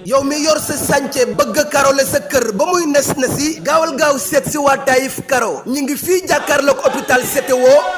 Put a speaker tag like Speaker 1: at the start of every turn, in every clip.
Speaker 1: yow mi yor sa sànce bëgg a karole sa kër ba muy nes nesi gaawal gaaw seet si waa Taïf Karo ñi ngi fii jàkkaarloog hôpital CTO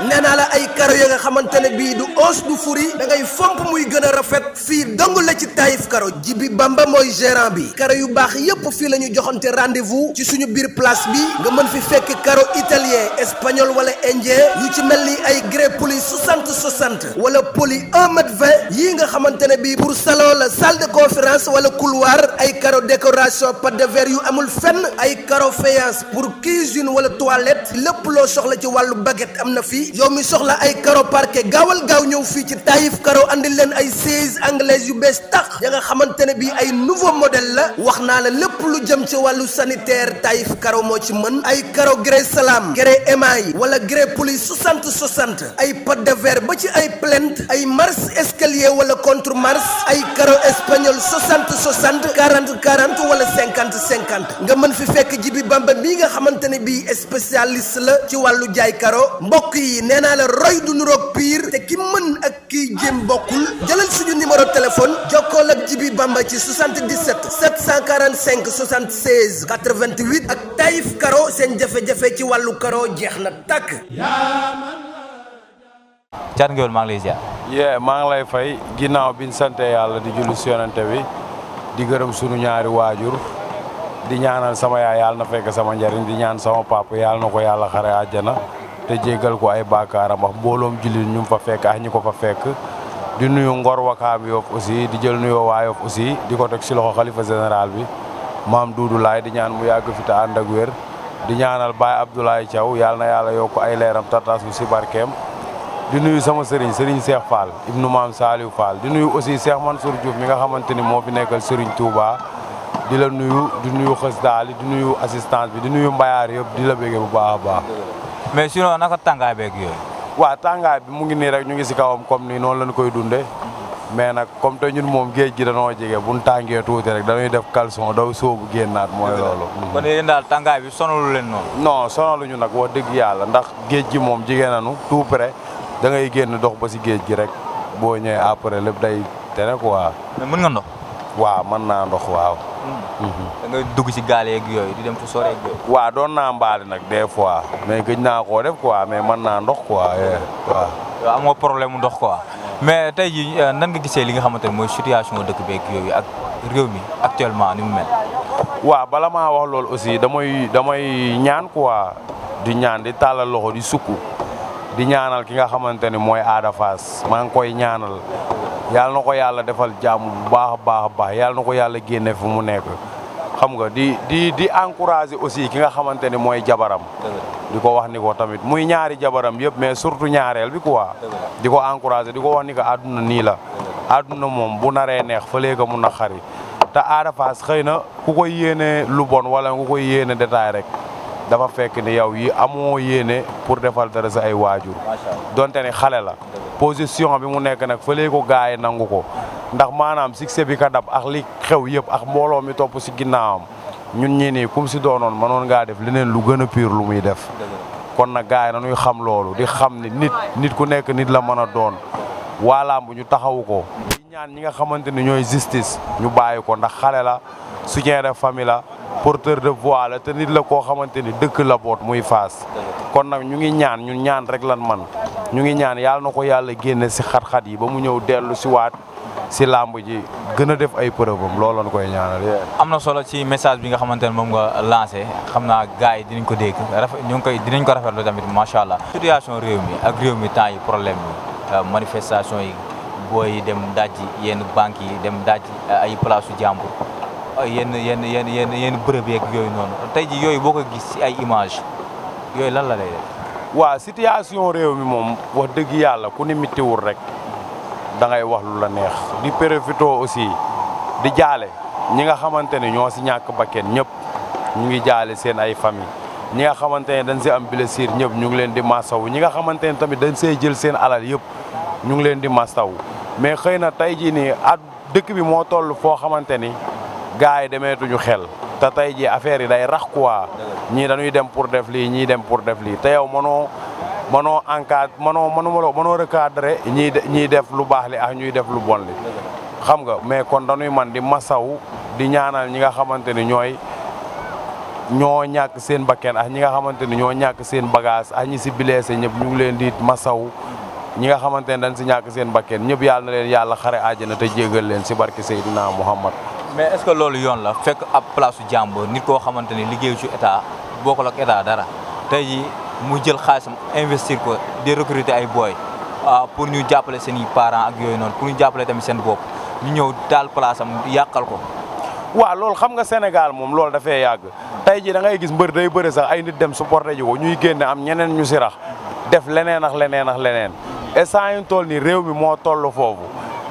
Speaker 1: nee naa la ay karo ya nga xamante ne bii du os du furi da ngay fomp muy gën a rafet fii dong la ci Taïf Karo Jibi Bamba mooy gérant bi karo yu baax yépp fii la ñu joxante rendez-vous ci suñu biir place bi nga mën fi fekk karo italien espagnol wala indien yu ci mel ni ay grès poli 60-60 wala poli 1m20 yii nga xamante ne bii pour salon la salle de conférence wala couloir ay carreau décoration pâte de verre yu amul fenn ay carreau faïence pour cuisine wala toilette lépp loo soxla ci wàllu baguette am na fii yow mi soxla ay carreau parquet gaawal gaaw ñëw fii ci Taïf Karo andi leen ay sièges anglaises yu bees tax ya nga xamante ne bii ay nouveau modèle la wax naa la lépp lu jëm ci wàllu sanitaire Taïf Karo moo ci mën ay carreau grès salam grès émail wala grès poli 60-60 ay pâte de verre ba ci ay plinthe ay marche escalier wala contre marche ay carreau espagnol 60-60 40-40 wala 50-50 nga mën fi fekk Jibi Bamba bii nga xamante ne bii spécialiste la ci wàllu jaay karo mbokk yi nee naa la roy du nuroog pire te ki mën ak kiy jéem bokkul jëlal suñu numéro téléphone jokkool ak Jibi Bamba ci 77 745 76 88 ak Taïf Karo seen jafe-jafe ci wàllu karo jeex na tàkk.
Speaker 2: Thiat Nguéweul maa ngi lay ziar.
Speaker 3: maa ngi lay fay ginnaaw bi ñu sante yàlla di julli si yonente bi di gërëm sunu ñaari waajur di ñaanal sama yaay yàlla na fekk sama njariñ di ñaan sama papa yàlla na ko yàlla xare àjjana te jéggal ko ay baakaaram wax mbooloom jullit ñu fa fekk ak ñi ko fa fekk di nuyu Ngor Wakaam Yoff aussi di jël nuyoo waa Yoff aussi di ko teg si loxo xalifa général bi maam Doudou Laye di ñaan mu yàgg fi te ànd ak wér di ñaanal Baye Abdoulaye Thiaw yàlla na yàlla yokk ay leeram tataasu si barkeem di nuyu sama sëriñ Cheikh Fall ibnu maam Saliou Fall di nuyu aussi Cheikh Mansour Diouf mi nga xamante ni moo fi nekkal sëriñ Touba di la nuyu di nuyu xës daali di nuyu assistance bi di nuyu mbayaar yëpp di la béggee bu baax a baax.
Speaker 2: mais sinon naka tàngaay beeg yooyu.
Speaker 3: waaw tàngaay bi mu ngi nii rek ñu ngi si kawam comme ni noonu lañ koy dundee mais nag comme te ñun moom géej gi danoo jege bu ñu tàngee tuuti rek dañuy def caleçon daw soobu génnaat mooy loolu.
Speaker 2: kon yéen daal tàngaay bi sonalu leen noonu.
Speaker 3: non sonaluñu nag wax dëgg yàlla ndax géej gi moom jigéen nañu tout près da ngay génn dox ba si géej gi rek boo ñëwee après lépp day tere quoi.
Speaker 2: mais mën nga ndox.
Speaker 3: waaw mën naa ndox waaw.
Speaker 2: da ngay dugg si gaal yeeg yooyu di dem fu sore ak yooyu.
Speaker 3: waaw doon naa mbaali nag des fois mais gëj naa koo def quoi mais mën naa ndox quoi waaw.
Speaker 2: yow amoo problème mu ndox quoi mais tey jii nan nga gisee li nga xamante ne mooy situation dëkk beeg yooyu ak réew mi actuellement ni mu mel.
Speaker 3: waaw bala maa wax loolu aussi damay ñaan quoi di ñaan di tàllal loxo di sukk. di ñaanal ki nga xamante ni mooy Ada Fass maa ngi koy ñaanal yàlla na ko yàlla defal jàmm bu baax a baax yàlla na ko yàlla génne fu mu nekk xam nga di encourager aussi ki nga xamante ni mooy jabaram di ko wax ni ko tamit muy ñaari jabaram yëpp mais surtout ñaareel bi quoi di ko encourager di ko wax ni ko àdduna nii la àdduna moom bu naree neex fa léegi mun na xari te Ada Fass xëy na ku koy yéene lu bon wala ku koy yéene détail rek dafa fekk ni yow yi amoo yéene pour defal dara sa ay waajur donte ni xale la position bi mu nekk nag fële ko gars yi nangu ko ndax maanaam succès bi ka dab ak li xew yëpp ak mbooloo mi topp si ginnaawam ñun ñii nii kum si doonoon mënoon ngaa def leneen lu gën a pire lu muy def kon nag gars yi nañuy xam loolu di xam ni nit ku nekk nit la mën a doon waa làmb ñu taxawu ko di ñaan ñi nga xamante ni ñooy justice ñu bàyyi ko ndax xale la soutien de famille la porteur de voix la te nit la koo xamante ni dëkk la boot muy Fass kon nag ñu ngi ñun ñaan rek lan man ñu ngi ñaan yàlla na ko yàlla génne si xat-xat yi ba mu ñëw dellu si waat si làmb ji gën a def ay preuve am loolu lañ koy ñaanal.
Speaker 2: am na solo ci message bi nga xamante ne moom nga lancé xam naa gars yi dinañ ko dégg dinañ ko rafetlu tamit macha allah. situation réew mi ak réew mi temps yi problème yi manifestation yi booy dem dajji yenn banques yi dem dajji ay place su jàmbur. yenn bërëb yeeg yooyu noonu tey ji yooyu boo ko gis ci ay image yooyu lan la lay def.
Speaker 3: waaw situation réew mi moom wax dëgg yàlla ku ni mittiwul rek da ngay wax lu la neex di profito aussi di jaale ñi nga xamante ne ñoo si ñàkk bakken ñëpp ñu ngi jaale seen ay famille ñi nga xamante ne dañ si am blessure ñëpp ñu ngi leen di masawu ñi nga xamante ne tamit dañ see jël seen alal yëpp ñu ngi leen di masawu mais xëy na tey jii nii dëkk bi moo toll foo xamante ni gars yi demeetuñu xel te tey jii affaire yi day rax quoi ñii dañuy dem pour def lii ñii dem pour def lii te yow mënoo mënoo encadre mënoo recadrer ñiy def lu baax li ak ñuy def lu bon li xam nga mais kon dañuy man di masaw di ñaanal ñi nga xamante ni ñoo ñàkk seen bakken ak ñi nga xamante ni ñoo ñàkk seen bagage ak ñi si blessé ñëpp ñu ngi leen di masaw ñi nga xamante ne dañ si ñàkk seen bakken ñëpp yàlla na leen yàlla xare àjjana te jégal leen si barke Seydina Muhammad.
Speaker 2: mais est-ce que loolu yoon la fekk ab place su jàmbur nit koo xamante ni liggéeyu ci état bokkul ak état dara tey jii mu jël xaalisam investir ko di recruter ay boy pour ñu jàppale seen i parents ak yooyu noonu pour ñu jàppale tamit seen bopp ñu ñëw taal place am yàqal ko.
Speaker 3: waaw loolu xam nga Sénégal moom loolu dafay yàgg tey jii da ngay gis mbër day bëre sax ay nit dem supporter ji ko ñuy génne am ñeneen ñu si rax def leneen ak leneen instant yi ñu toll nii réew mi moo toll foofu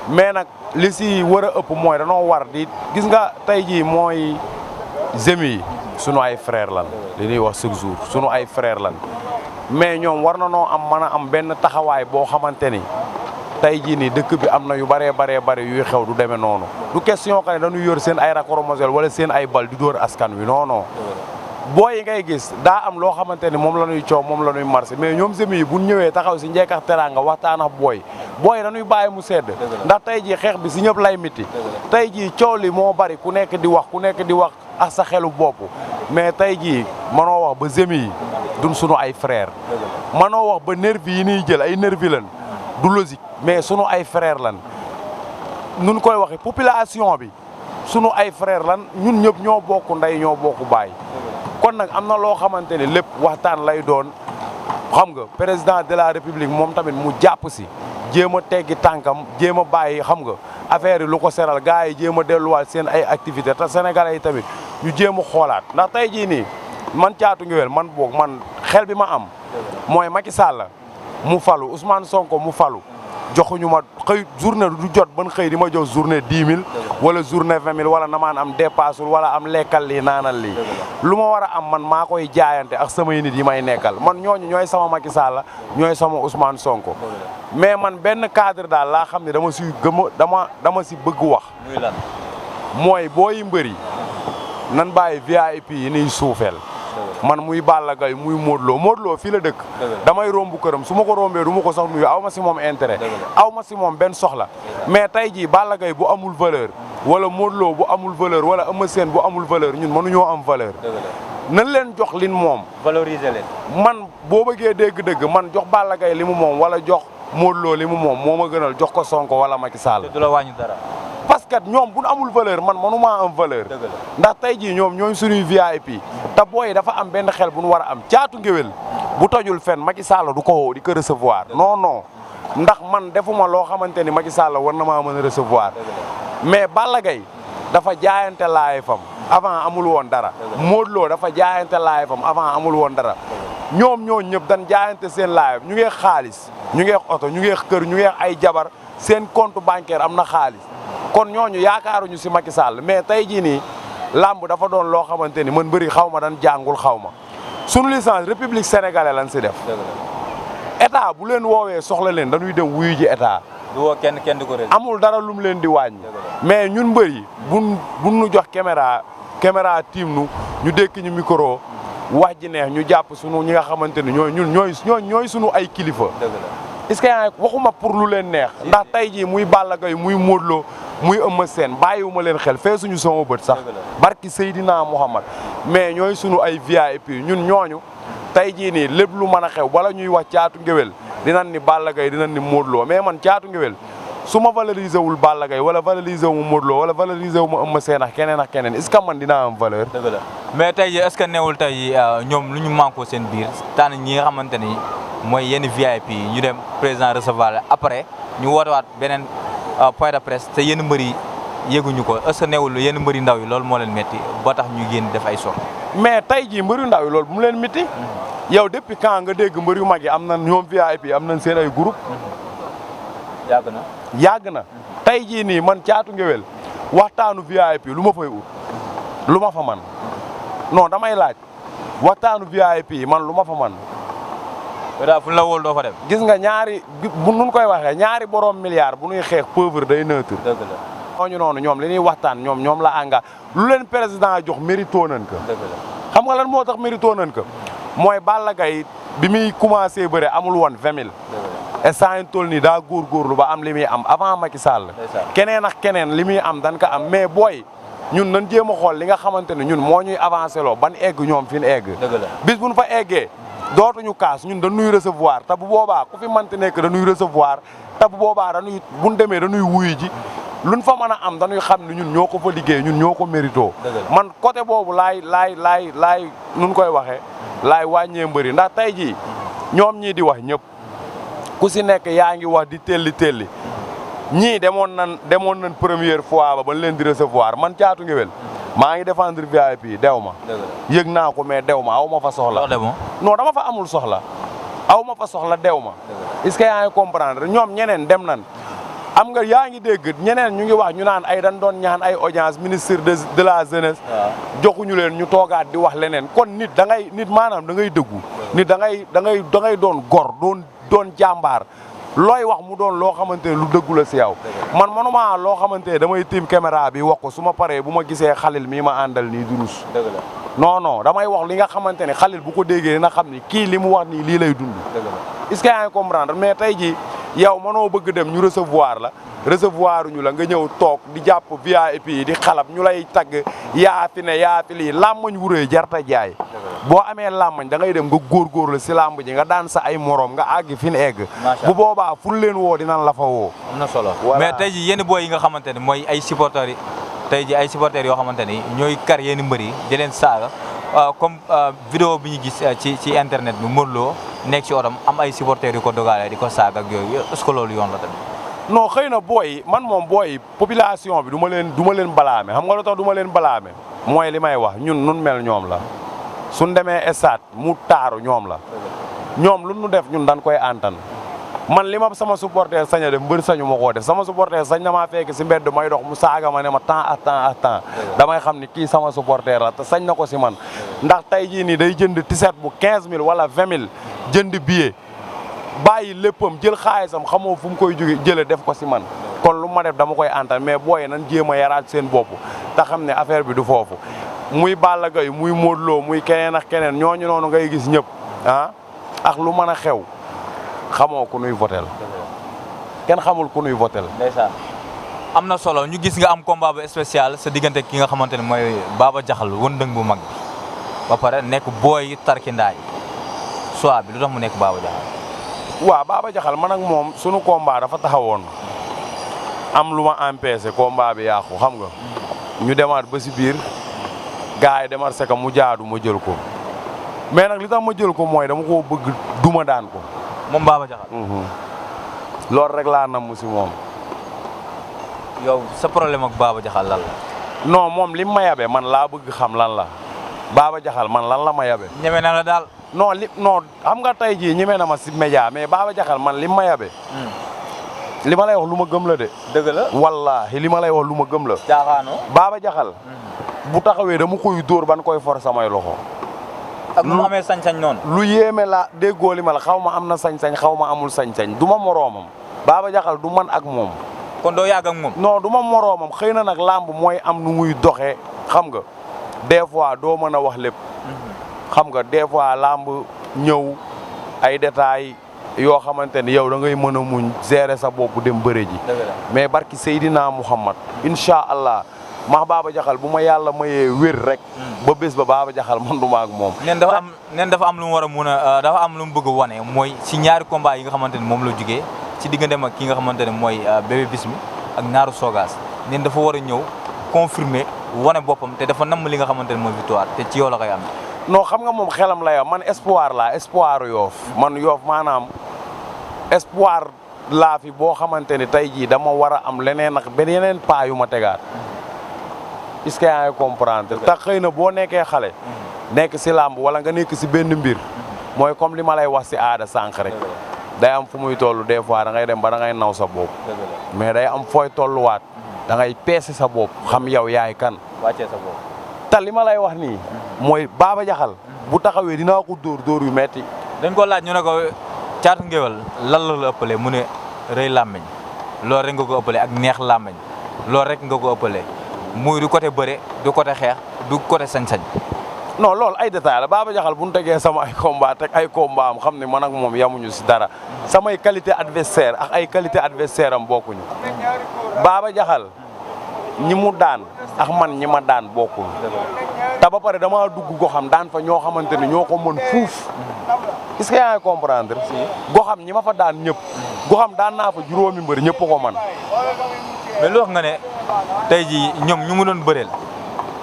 Speaker 3: mais nag li si war a ëpp mooy danoo war di gis nga tey jii mooy zemi yi sunu ay frère lan li ñuy wax chaque jour sunu ay frère lan mais ñoom war na noo am mën a am benn taxawaay boo xamante ni tey jii nii dëkk bi am na yu bëree yuy xew du demee noonu du question que ne dañuy yor seen ay raccoromosel wala seen ay bal di dóor askan wi non booy yi ngay gis daa am loo xamante ni moom la ñuy coow moom la ñuy marché mais ñoom semi yi bu ñëwee taxaw si njekk ak teraanga waxtaan ak booy dañuy bàyyi mu sedd ndax tey jii xeex bi si ñëpp lay miti tey jii coow li moo bari ku nekk di wax ak sa xelu bopp mais tey jii mënoo wax ba semi yi duñ sunu ay frère mënoo wax ba nervi yi ñuy jël ay nervi lan du logique mais sunu ay frère lan nun koy waxe population bi sunu ay frère lan ñun ñëpp ñoo bokk ndey ñoo bokk baay kon nag am na loo xamante ni lépp waxtaan lay doon xam nga président de la république moom tamit mu jàpp si jéem a teggi tànkam jéem a bàyyi xam nga affaire yi lu ko seral gars yi jéem a delluwaat seen ay activité te sénégalais yi tamit ñu jéem a xoolaat ndax tey jii nii man Thiatou Nguéweul man xel bi ma am mooy Macky Sall mu falu Ousmane Sonko mu falu joxuñu ma xëy journée du jot ban xëy di ma jox journée 10 000 wala journée 20 000 wala namaan am dépassul wala am lekkal lii naanal lii lu ma war a am man maa koy jaayante ak samay nit yi may nekkal man ñooñu ñooy sama Macky Sall ñooy sama Ousmane Sonko mais man benn cadre daal laa xam ne dama si dama si bëgg wax
Speaker 2: muy lan
Speaker 3: mooy booyi mbëri nan bàyyi VIP yi niy suufeel man muy Balla Gaye muy Modou Lo fii la dëkk damay rombu këram su ma ko rombee du ma ko sax nuyu aw ma si moom intérêt aw ma si moom benn soxla mais tey jii Balla Gaye bu amul valeur wala Modou Lo bu amul valeur wala Eumeu Sène bu amul valeur ñun mënuñoo am valeur nan leen jox lin moom
Speaker 2: valoriser leen
Speaker 3: man boo bëggee dégg-dëgg man jox Balla Gaye li mu moom wala jox Modou Lo li mu moom moo ma gënal jox ko Sonko wala Macky Sall
Speaker 2: du la wàññi dara
Speaker 3: parce que ñoom bu ñu amul valeur man mënumaa am valeur ndax tey jii ñoom ñooy suñuy VIP te booy dafa am benn xel bu ñu war a am Thiatou Nguéweul bu tojul fen Macky Sall du ko woo di ko recevoir non ndax man defuma loo xamante ni Macky Sall war na maa mën a recevoir mais Balla Gaye dafa jaayante laay fam avant amul woon dara Modou Lo dafa jaayante laay fam avant amul woon dara ñoom ñoo ñëpp dañ jaayante seen laay ñu ngi xaalis ñu ngi oto ñu ngi kër ñu ngi ay jabar seen compte bancaire am na xaalis kon ñooñu yaakaaruñu si Macky Sall mais tey jii nii làmb dafa doon loo xamante ni man bëri xaw ma dan jàngul xaw ma sunu licence république sénégalaise lañ si def état bu leen woowee soxla leen dañuy dem wuyu ji état
Speaker 2: du woo kenn di ko
Speaker 3: amul dara lum leen di wàññi mais ñun mbëri buñ nu jox caméra tiim ñu dékk ñu micro wax ji neex ñu jàpp sunu ñi nga xamante ni ñooy sunu ay kilifa est-ce que waxuma pour lu leen neex ndax tey jii muy Balla Gaye muy Modou Lo muy Eumeu Sène bàyyiwuma leen xel fee suñu sama bët sax barki Seydina Muhammad mais ñooy sunu ay VIP ñun ñooñu tey jii nii lépp lu mën a xew bala ñuy wax Thiatou Nguéweul dinañ ni Balla Gaye dinañ ni Modou Lo mais man Thiatou Nguéweul su ma valoriser wul Balla Gaye wala valoriser wu ma Modou Lo wala valoriser wu ma Eumeu Sène ak keneen est-ce que man dinaa am valeur.
Speaker 2: dëgg la mais tey jii est-ce que newul tey ñoom lu ñu manqué seen biir tànn ñi nga xamante ni mooy yenn VIP yi ñu dem président recevoir après ñu wootewaat beneen point de presse te yenn mbër yi yéguñu ko est-ce que newul yenn mbëri ndaw yi loolu moo leen métti ba tax ñu génn def ay sorties.
Speaker 3: mais tey jii mbëri ndaw yi loolu bu mu leen métti. yow depuis quand nga dégg mbër yu mag yi am na ñoom VIP am nañ seen ay groupe. yàgg na tey jii nii man Thiatou Nguéweul waxtaanu VIP lu ma fay ut lu ma fa man non damay laaj waxtaanu VIP man lu ma fa man
Speaker 2: daal fu ñu la wóol doo fa dem.
Speaker 3: gis nga ñaari bu nun koy waxee ñaari borom milliard bu ñuy xeex pauvre day neutre.
Speaker 2: dëgg la
Speaker 3: ñooñu noonu ñoom li ñuy waxtaan ñoom la engagé lu leen président jox mérito nañ ko.
Speaker 2: dëgg la
Speaker 3: xam nga lan moo tax mérito nañ ko mooy Balla Gaye bi muy commencé bëre amul woon 20 000 instant yi toll nii daa góorgóorlu ba am li muy am avant Macky Sall keneen ak keneen li muy am dan ko am mais booy ñun nañ jéem a xool li nga xamante ne ñun moo ñuy avancé loo ban egg ñoom fi ñu egg bis buñ fa eggee dootuñu kaas ñun dañuy recevoir te bu boobaa ku fi mënti nekk dañuy recevoir te bu boobaa dañuy buñ demee dañuy wuyu ji luñ fa mën a am dañuy xam ne ñun ñoo ko fa liggéey ñun ñoo ko mérito man côté boobu laay nun koy waxee laay wàññee mbëri ndax tey jii ñoom ñii di wax ñëpp ku si nekk yaa ngi wax di telli ñii demoon nañ première fois ba leen di recevoir man Caatu Ngéwél maa ngi défendre VIP dew ma yëg naa ko mais dew ma aw ma fa soxla non dama fa amul soxla aw ma fa soxla dew ma est-ce que yaa ngi comprendre ñoom ñeneen dem nan am nga yaa ngi dégg ñeneen ñu ngi wax ñu naan ay dañ doon ñaan ay audience ministre de la jeunesse joxuñu leen ñu toogaat di wax leneen kon nit da ngay nit maanaam da ngay dëggu nit da ngay doon gor doon jàmbaar looy wax mu doon loo xamante ne lu dëggu la si yow man manuma loo xamante ne damay tiim caméra bi wax ko su ma paree bu ma gisee xalil mii ma àndal nii durus non damay wax li nga xamante ne xalil bu ko déggee dina xam ni kii li mu wax nii lii lay dund est-ce que yaa ngi comprendre mais tey jii yow mënoo bëgg dem ñu recevoir ñu la nga ñëw toog di jàpp VIP yi di xalab ñu lay tagg yaa fi lii làmmañ wuree jarta jaay boo amee làmmañ da ngay dem nga góorgóorlu si làmb ji nga daan sa ay morom nga àgg fi ñu egg bu boobaa fu leen woo dinañ la fa woo
Speaker 2: am na solo mais tey ji yenn booy yi nga xamante ne mooy ay supporters yi tey ji ay supporters yoo xamante ni ñooy kar yenn mbër yi di leen saaga comme vidéo bi ñu gis ci internet bi Modou Lo nekk ci otom am ay supporters yu ko dogalee di ko saaga ak yooyu est-ce que loolu yoon la tamit
Speaker 3: non xëy na booy man moom booy population bi du ma leen balaame xam nga lu tax du ma leen balaame mooy li may wax ñun nun mel ñoom la suñ demee stade mu taaru ñoom la ñoom lu nu def ñun dañ koy antan man li ma sama supporter sañ a def mbër sañu ma koo def sama supporter sañ na maa fekk si mbedd may dox mu saaga ma ne ma temps ak temps damay xam ni kii sama supporter la te sañ na ko si man ndax tey jii nii day jënd t-shirt bu 15000 wala 20000 jënd billet bàyyi léppam jël xaalisam xamoo fu mu koy jëlee def ko si man kon lu ma def dama koy antan mais booyee nan jéem a yaraat seen bopp te xam ne affaire bi du foofu muy Balla Gaye muy Modou Lo muy keneen ak keneen ñooñu noonu ngay gis ñëpp ak lu mën a xew xamoo ku nuy votel kenn xamul ku nuy votel
Speaker 2: ndeysaan am na solo ñu gis nga am combat bu spécial sa diggante ki nga xamante ne mooy Baba Jaxal wëndëng bu mag ba pare nekk booy tarkindaay soit bi lu tax mu nekk Baba Jaxal
Speaker 3: waaw Baba Jaxal man ak moom sunu combat dafa taxawoon am lu ma empêché combat bi yàqu xam nga ñu demaat ba si biir gars yi demaat seka mu jaadu ma jël ko mais nag li tax ma jël ko mooy dama koo bëgg duma daan ko
Speaker 2: moom Baba Jaxal
Speaker 3: loolu rek laa namm si moom
Speaker 2: yow sa problème ak Baba Jaxal lan la
Speaker 3: non moom li ma yabe man laa bëgg xam lan la Baba Jaxal man lan la ma yabe
Speaker 2: ñeme na la daal
Speaker 3: non xam nga tey jii ñeme na ma si média mais Baba Jaxal man li ma yabe li ma lay wax lu ma gëm la de
Speaker 2: dëgg la
Speaker 3: wallaahi li ma lay wax lu ma gëm la
Speaker 2: jaaxaanoo
Speaker 3: Baba Jaxal bu taxawee dama koy dóor ban koy for samay loxo
Speaker 2: ak nu mu amee sañ-sañ noonu
Speaker 3: lu yéeme la déggoo li ma la xaw ma am na sañ-sañ xaw ma amul sañ-sañ du ma moroomam Baba Jaxal du man ak moom
Speaker 2: kon doo yàgg ak moom
Speaker 3: non du ma moroomam xëy na nag làmb mooy am nu muy doxee xam nga des fois doo mën a wax lépp xam nga des fois làmb ñëw ay détails yoo xamante ni yow da ngay mën a muñ gérer sa bopp dem bëre ji mais barki Seydina Muhammad incha allah max Baba Jaxal bu ma yàlla mayee wér rek ba bés ba Baba Jaxal man du ma ak moom
Speaker 2: neen dafa am lu mu war a mun a dafa am lu mu bëgg a wane mooy si ñaari combat yi nga xamante ni moom la jugee ci digganteem ak ki nga xamante ne mooy Bébé Bismi ak Naaru Sogas neen dafa war a ñëw confirmer wane boppam te dafa namm li nga xamante ne mooy victoire te ci yow la koy am
Speaker 3: non xam nga moom xelam la yow man espoir laa espoir Yoff man Yoff maanaam espoir laa fi boo xamante ni tey jii dama war a am leneen ak yeneen pas yu ma tegaat est-ce que yaa ngi comprendre te xëy na boo nekkee xale nekk si làmb wala nga nekk si benn mbir mooy comme li ma lay wax si aada sànq rek day am fu muy toll des fois da ngay dem ba da ngay naw sa bopp mais day am fooy tolluwaat da ngay peese sa bopp xam yow yaay kan
Speaker 2: wàccee sa bopp
Speaker 3: te li ma lay wax nii mooy Baba Jaxal bu taxawee dinaa ko dóor yu metti
Speaker 2: dañ ko laaj ñu ne ko Caatu Ngéwél lan la ëppalee mu ne rëy làmmiñ loolu rek nga ko ëppalee ak neex làmmiñ loolu rek nga ko ëppalee muy du côté bëre du côté xeex du côté sañ-sañ
Speaker 3: non loolu ay détails la Baba Jaxal bu ñu tegee sama ay combat teg ay combat am xam ne man ak moom yamuñu si dara samay qualité adversaire ak ay qualité adversaire am bokkuñu Baba Jaxal ñi mu daan ak man ñi ma daan bokkul te ba pare dama dugg goxam daan fa ñoo xamante ne ñoo ko mën fuuf est-ce que yaa ngi comprendre goxam ñi ma fa daan ñëpp goxam daan naa fa juróomi mbër ñëpp ko man
Speaker 2: mais lu wax nga ne tey jii ñoom ñu mu doon bëreel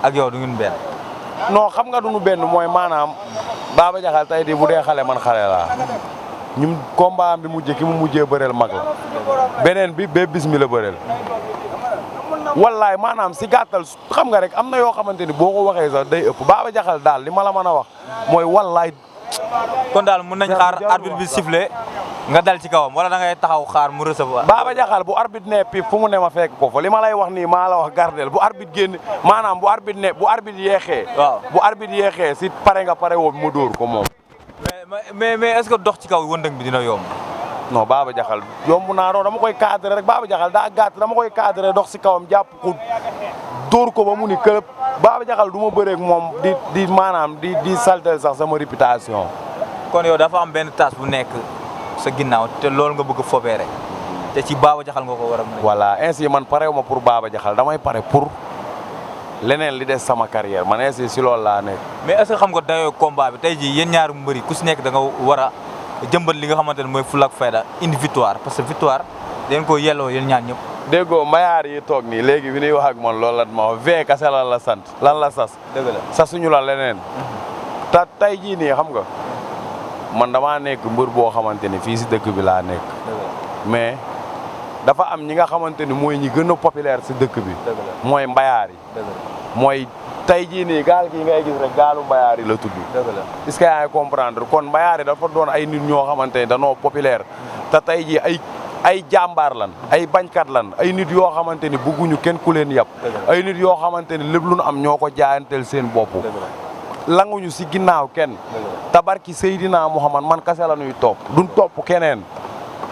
Speaker 2: ak yow du ngeen benn.
Speaker 3: non xam nga duñu benn mooy maanaam Baba Jaxal tey di bu dee xale man xale laa ñum combat bi mujjee ki mu mujjee bëreel mag la beneen bi ba bis mi la bëreel wallaay maanaam si gàttal xam nga rek am na yoo xamante ni boo ko waxee sax day ëpp Baba Jaxal daal li ma la mën a wax mooy wallaay.
Speaker 2: kon daal mun nañ xaar arbitre bi sifflé nga dal ci kawam wala da ngay taxaw xaar mu recevoir.
Speaker 3: Baba Jaxal bu arbitre ne pip fu mu ne ma fekk ko fa li ma lay wax nii maa la wax gardel bu arbitre génn maanaam bu arbitre yeexee.
Speaker 2: waaw
Speaker 3: bu arbitre yeexee si pare nga pare woo mu dóor ko moom.
Speaker 2: mais est-ce que dox ci kaw wëndëng bi dina yomb.
Speaker 3: non Baba Jaxal yomb naa dama koy cadré rek Baba Jaxal daa gàtt dama koy cadré dox si kawam jàpp ko dóor ko ba mu ni këlëb Baba Jaxal du ma bëreeg moom di maanaam di saltel sax sama réputation.
Speaker 2: kon yow dafa am benn tas bu nekk sa ginnaaw te loolu nga bëgg a fobeere te ci Baba Jaxal nga ko war a mën a.
Speaker 3: voilà ainsi man parewu ma pour Baba Jaxal damay pare pour leneen li des sama carrière man ainsi si loolu laa nekk.
Speaker 2: mais est-ce que xam nga dayoo combat bi tey jii yéen ñaari mbëri ku si nekk da nga war a jëmbat li nga xamante ne mooy fulla ak fayda indi victoire parce que victoire dañ ko yelloo yéen ñaar ñëpp.
Speaker 3: déggoo mayaar yi toog nii léegi bi ñuy wax ak man loolu la ma wax vee kase lan la sant lan la sas.
Speaker 2: dëgg la
Speaker 3: sasuñu la leneen. te tey jii nii xam nga man damaa nekk mbër boo xamante ni fii si dëkk bi laa nekk. mais dafa am ñi nga xamante ni mooy ñi gën a populaire si dëkk bi. mooy mbayaar yi. mooy tey jii nii gaal gii ngay gis rek gaalu mbayaar yi la tudd. est-ce que yaa ngi comprendre kon mbayaar yi dafa doon ay nit ñoo xamante ni danoo populaire te tey jii ay jàmbaar lan ay bañkat lan ay nit yoo xamante ni bëgguñu kenn ku leen yab. ay nit yoo xamante ni lépp lu nu am ñoo ko jaayanteel seen bopp. languñu si ginnaaw kenn. tabarki Seydina Muhammad man kase la ñuy topp duñ topp keneen.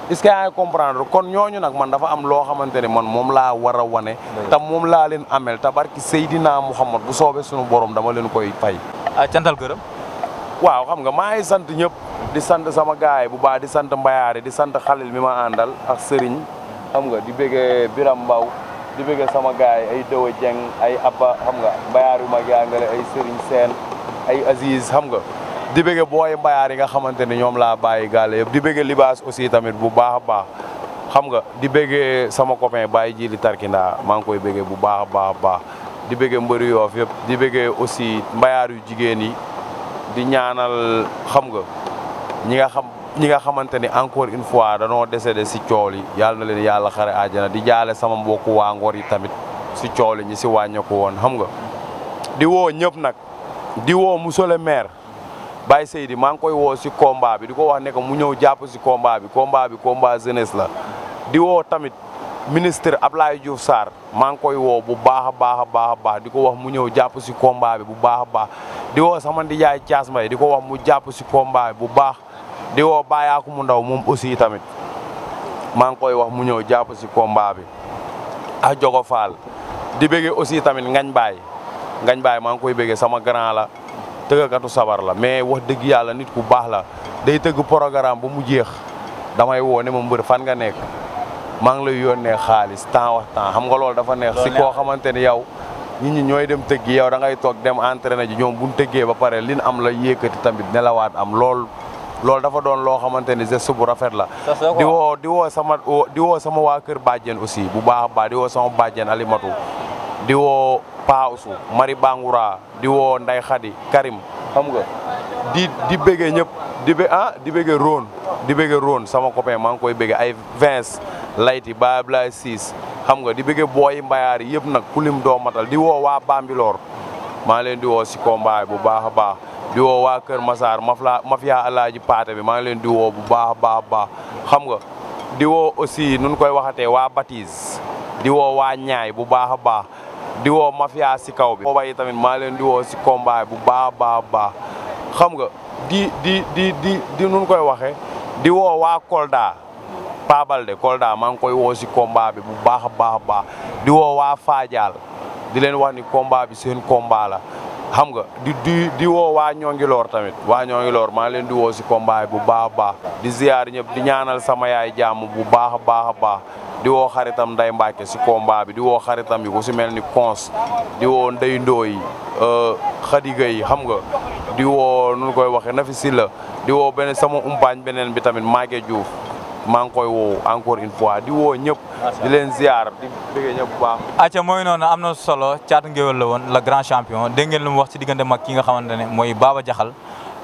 Speaker 3: est-ce que yaa ngi comprendre kon ñooñu nag man dafa am loo xamante ne man moom laa war a wane. te moom laa leen amel tabarki Seydina Muhammad bu soobee suñu borom dama leen koy fay.
Speaker 2: cantal gërëm.
Speaker 3: waaw xam nga maa ngi sant ñëpp di sant sama gaay bu baax di sant Mbayaare di sant Xalil mi ma àndal ak Serigne xam nga di bëggee Biram Mbaw di bëggee sama gaay ay Dëwa Jeng ay Abba xam nga Mbayaar yu mag yàngale ay Serigne Sène ay Aziz xam nga di bëggee booy Mbayaar yi nga xamante ne ñoom laa bàyyi gaale yëpp di bëggee Libaas aussi tamit bu baax a baax xam nga di bëggee sama copain Baye Jili Tarkinda maa ngi koy bëggee bu baax a baax di bëggee mbëri Yoof yëpp di bëggee aussi Mbayaar yu jigéen yi di ñaanal xam nga ñi nga xamante ni encore une fois danoo décédé si cool yi yàlla na leen yàlla xare àjjana di jaale sama mbokku waa Ngor yi tamit si cool yi ñi si wàññeeku woon xam nga di woo ñëpp nag di woo monsieur le maire Baye Seydi maa ngi koy woo si combat bi di ko wax ne que mu ñëw jàpp si combat bi combat jeunesse la di woo tamit ministre Ablaye Diouf Sarr maa ngi koy woo bu baax a baax di ko wax mu ñëw jàpp si combat bi bu baax a baax di woo sama ndijaay Thias Mbaye di ko wax mu jàpp si combat bi bu baax di woo Bayaaku mu ndaw moom aussi tamit maa ngi koy wax mu ñëw jàpp si combat bi ak Jogo Fall di bëggee aussi tamit Ngañ Baay maa ngi koy bëggee sama grand la tëggakatu sabar la mais wax dëgg yàlla nit ku baax la day tëgg programme ba mu jeex damay woo ne ma mbër fan nga nekk maa ngi lay yónnee xaalis temps xam nga loolu dafa neex si koo xamante ni yow nit ñi ñooy dem tëggi yow da ngay toog dem entraîné ji ñoom bu ñu tëggee ba pare lin am la yékkati tamit nelawaat am loolu dafa doon loo xamante ni geste bu rafet la di woo sama waa kër bàjjen aussi bu baax a baax di woo sama bàjjen Alimatu di woo Pa Ousou Mari Bangoura di woo Nday Khady Karim xam nga di bëggee ñëpp di bëggee Rone sama copain maa ngi koy bëggee ay Vince Layti Ba Ablaye Ciss xam nga di bëggee booyi Mbayaar yi yëpp nag kulim doo matal di woo waa Bambilor maa leen di woo si combat bu baax a baax di woo waa Kër Massar mafia Alaaji Paate bi maa ngi leen di woo bu baax a baax xam nga di woo aussi nun koy waxatee waa Batiz di woo waa Ñaay bu baax a baax di woo mafia si kaw bi booba yi tamit maa leen di woo si combat bu baax a baax xam nga di nun koy waxee di woo waa Kolda Pabalde Kolda maa ngi koy woo si combat bi bu baax a baax di woo waa Fadial di leen wax ni combat bi seen combat la xam nga di woo waa Ñongiloor tamit waa Ñongiloor maa leen di woo si combat bu baax a baax di ziar ñëpp di ñaanal sama yaay jàmm bu baax a baax a baax di woo xaritam Nday Mbàkke si combat bi di woo xaritam yi ku si mel ni Cons di woo Ndey Ndooy Xadiga yi xam nga di woo nu koy waxee Nafi Silla di woo beneen sama umpaañ beneen bi tamit Maguette Diouf maa ngi koy woo encore une fois di woo ñëpp di leen ziar di bëggee ñëpp bu baax.
Speaker 2: acca mooy noonu am na solo Caatu Ngéwél la woon le grand champion dégg ngeen lu mu wax ci diggante mag ki nga xamante ne mooy Baba Jaxal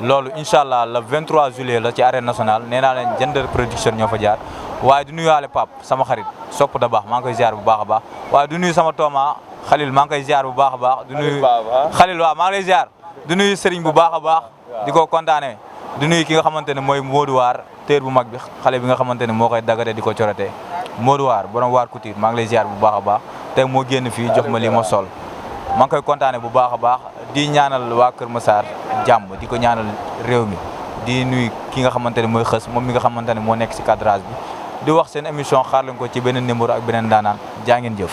Speaker 2: loolu incha allah le 23 juillet la ci arène nationale nee naa leen Jëndër production ñoo fa jaar waaye du nuyuwaale Pape sama xarit sopp da baax maa ngi koy ziar bu baax a baax waaye du nuyu sama tooma Khalil maa ngi koy ziar bu baax a baax. du nuyu Khalil waaw maa ngi lay ziar du nuyu Serigne bu baax a baax di ko kontaanee du nuyu ki nga xamante ne mooy Modou Waar téer bu mag bi xale bi nga xamante ne moo koy dagate di ko corotee Modou Waar borom Waar Couture maa ngi lay ziar bu baax a baax tey moo génn fii jox ma lii ma sol maa ngi koy kontaane bu baax a baax di ñaanal waa Kër Massar jàmm di ko ñaanal réew mi di nuyu ki nga xamante ne mooy xës moom mi nga xamante ne moo nekk si cadrage bi di wax seen émission xaar leen ko ci beneen numéro ak beneen daanaan jaa ngeen jëf